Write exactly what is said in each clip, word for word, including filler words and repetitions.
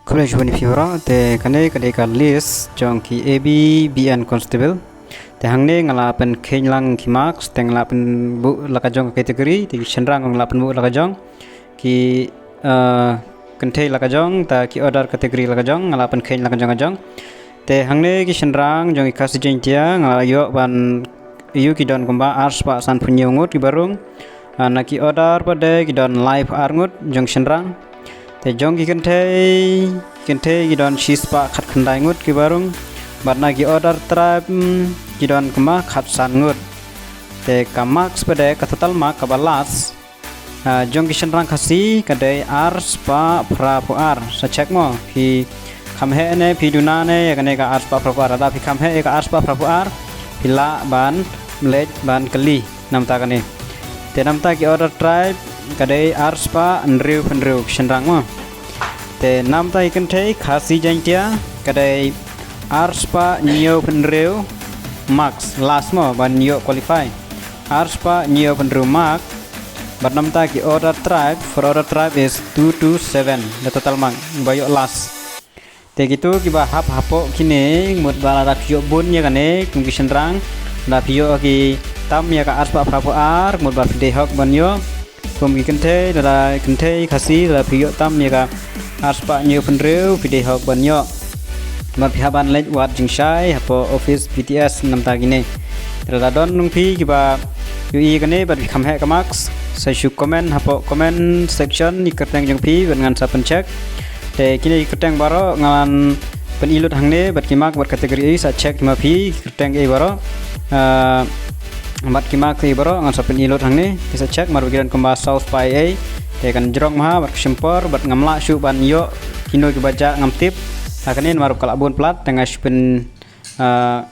Khublei shibun ïa phi baroh, te kane ka dei ka list jong ki A B B N constable. Te hangne nga la pynkheiñ lang ki marks, te nga la pynbuh la ka jong ka category, te ki shynrang nga la pynbuh la ka jong. Ki, uh, kynthei la ka jong, te ki other category la ka jong, nga la pynkheiñ la ka jong ka jong. Te hangne ki shynrang jong ki Khasi Jaiñtia, nga la ïoh ban ïoh ki don kumba ar spah san phew hynñiew ngut ki ba rung. Ah, na ki other pat de ki don lai phew ar ngut jong shynrang. Te jong ki kynthei, kynthei ki don shi spah khat khyndai ngut ki ba rung. Bad na ki other tribe, mm, ki don kumba khat san ngut. Te ka marks pat de ka total mark kaba last, ah, jong ki shynrang Khasi ka dei ar spah phra phew ar. Sa check mo, phi kham heh ne phi duna ne ïa kane ka ar spah phra phew ar. Lada phi kham heh ïa ka ar spah phra phew ar, phi lah ban leit ban kylli namta kane. Te namta ki other tribe ka dei ar spah hynriew phew hynriew ki shynrang mo. Te namta ki kynthei Khasi Jaiñtia ka dei ar spah hynñiew phew hynriew marks last mo ban ïoh qualify. Ar spah hynñiew phew hynriew mark. Bad namta ki other tribe, for other tribe is two two seven, the total mark ba ïoh last. Te kito kiba hap hapoh kine, mut ba lada phi ïoh bun ïa kane, kum ki shynrang, lada phi ïoh ki tam ïa ka ar spah phra phew ar, mut ba phi dei hok ban ïoh. Kum ki kynthei, lada kynthei Khasi, lada phi ïoh tam ïa ka ar spah hynñiew phew hynriew, phi dei hok ban ïoh. Bad phi hap ban leit wad jingshai hapoh office P T S namta kine. Te lada don nong phi kiba ïohi kane bad phi kham heh ka marks, sa shu comment hapoh comment section ïa ki kyrteng jong phi bad ngan sa pyncheck. Te kine ki kyrteng baroh ngan pyni lut hangne bad ki mark bad category, sa check hi ma phi ki kyrteng ei baroh. Ah, bad ki mark ei baroh ngan sa pyni lut hangne. Te sa check, mar ba ki don kumba saw spah ei. Te kan jrong ma ha bad ka shim por bad ngam lah shuh ban ïoh kino kiba jah ngam tip. Ha kane namar ba ka la bun palat, te nga shu pyn, ah,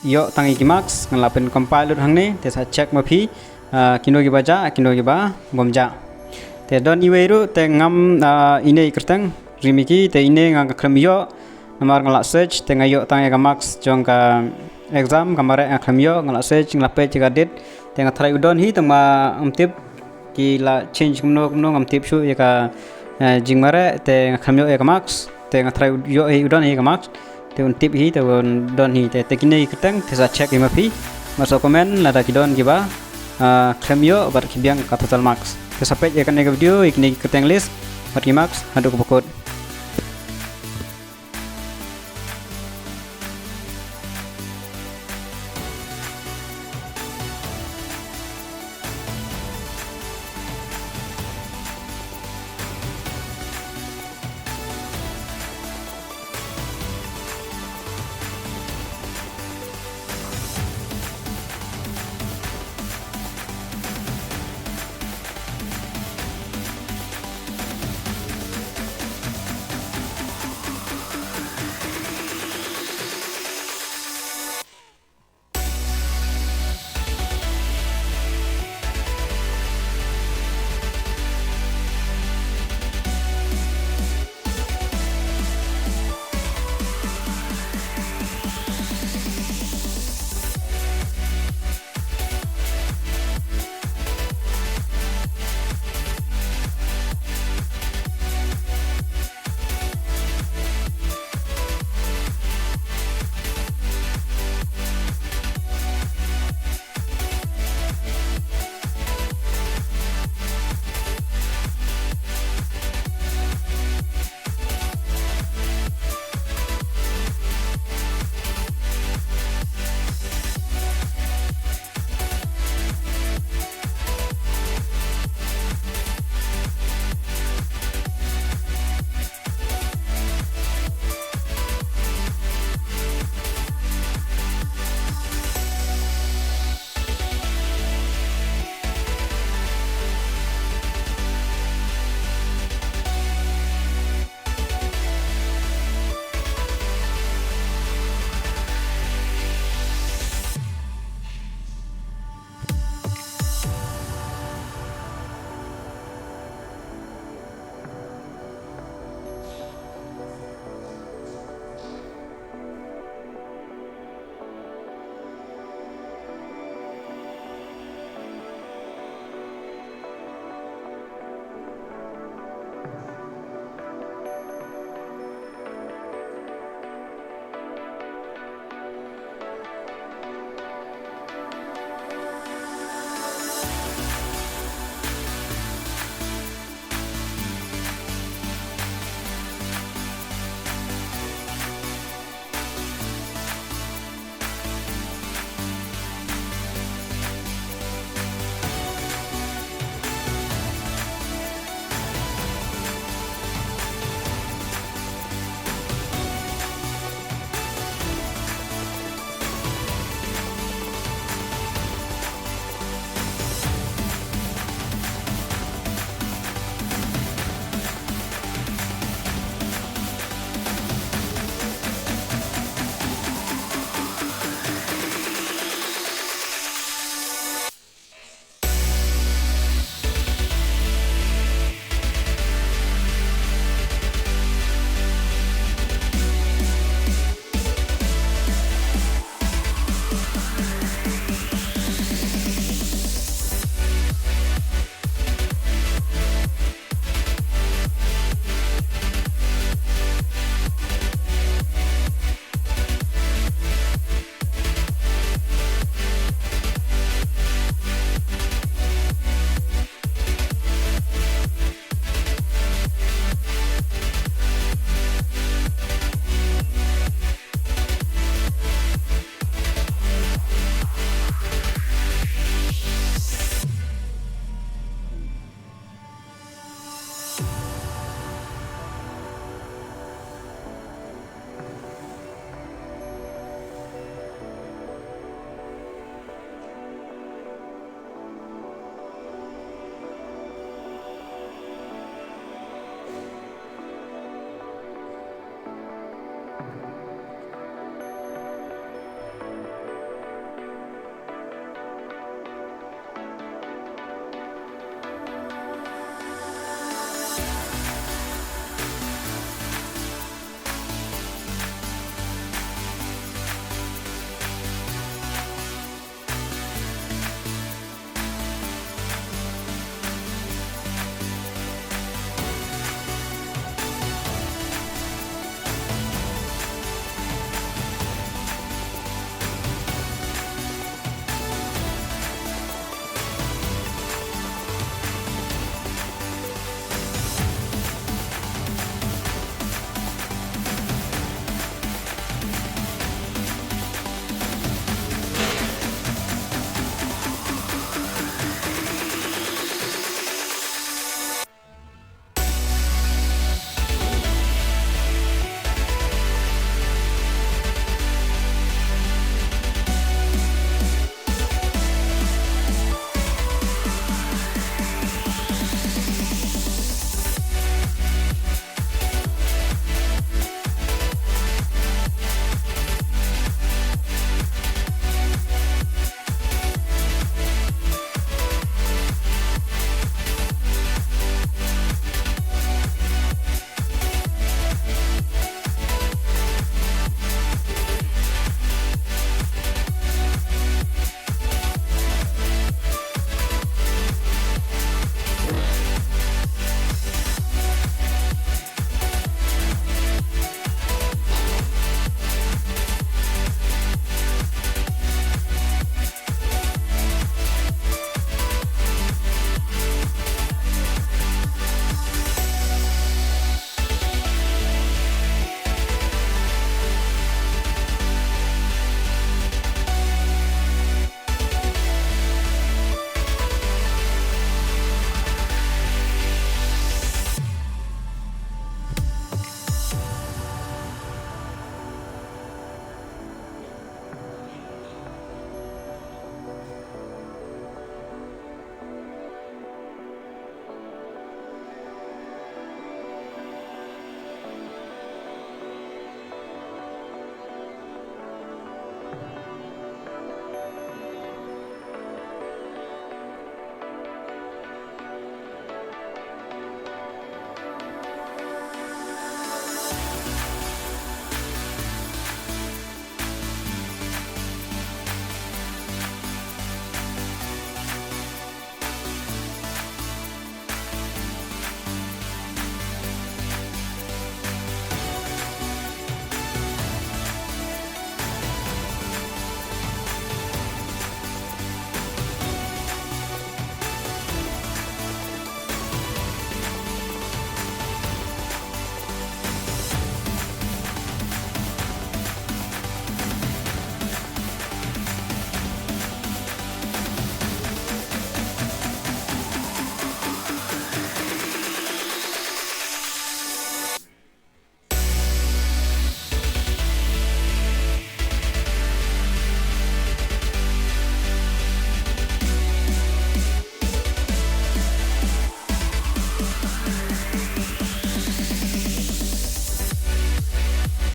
ïoh tang ïa ki marks, nga la pyn compile lut hangne, te sa check ma phi, ah, kino kiba jah, kino kiba bym jah. Te don iwei ruh, te ngam, ah, ine i kyrteng, rim ïa ki, te ine nga khlem ïoh, namar nga la search, te nga ïoh tang ïa ka marks jong ka exam, ka mareh nga khlem ïoh, nga la search, nga la peit ïa ka date, te nga tharai u don hi, tang ma ngam tip, ki la change kumno kumno ngam tip shuh ïa ka, eh, jingmareh, te nga khlem ïoh ïa ka marks, te nga tharai u ïoh hi u don hi ka marks, te un tip hi, te un don hi, te, te kine ki kyrteng, te sa check hi ma phi, bad sa comment, lada ki don kiba, ah, khlem ïoh, bad ki biang ka total marks. Te sa peit ïa kane ka video, ïa kine ki kyrteng list, bad ki marks, haduh kaba kut.